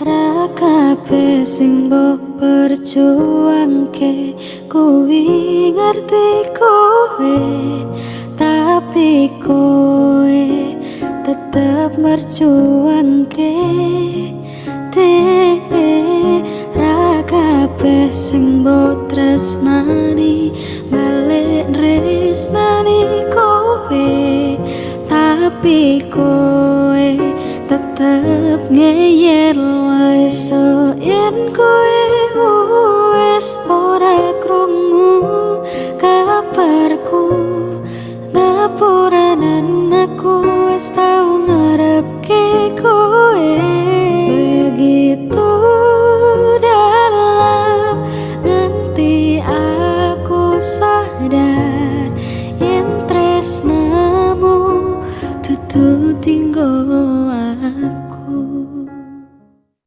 Ra kabeh sing mbok perjuangke kuwi ngerti kowe, tapi kowe tetep merjuangke dhewe. Ra kabeh sing mbok tresnani balik tresnani kowe, tapi kowe tetep ngeyel wae. So yen kowe wis ora krungu kabarku, ngapuranen, aku wis tau ngarepke kowe.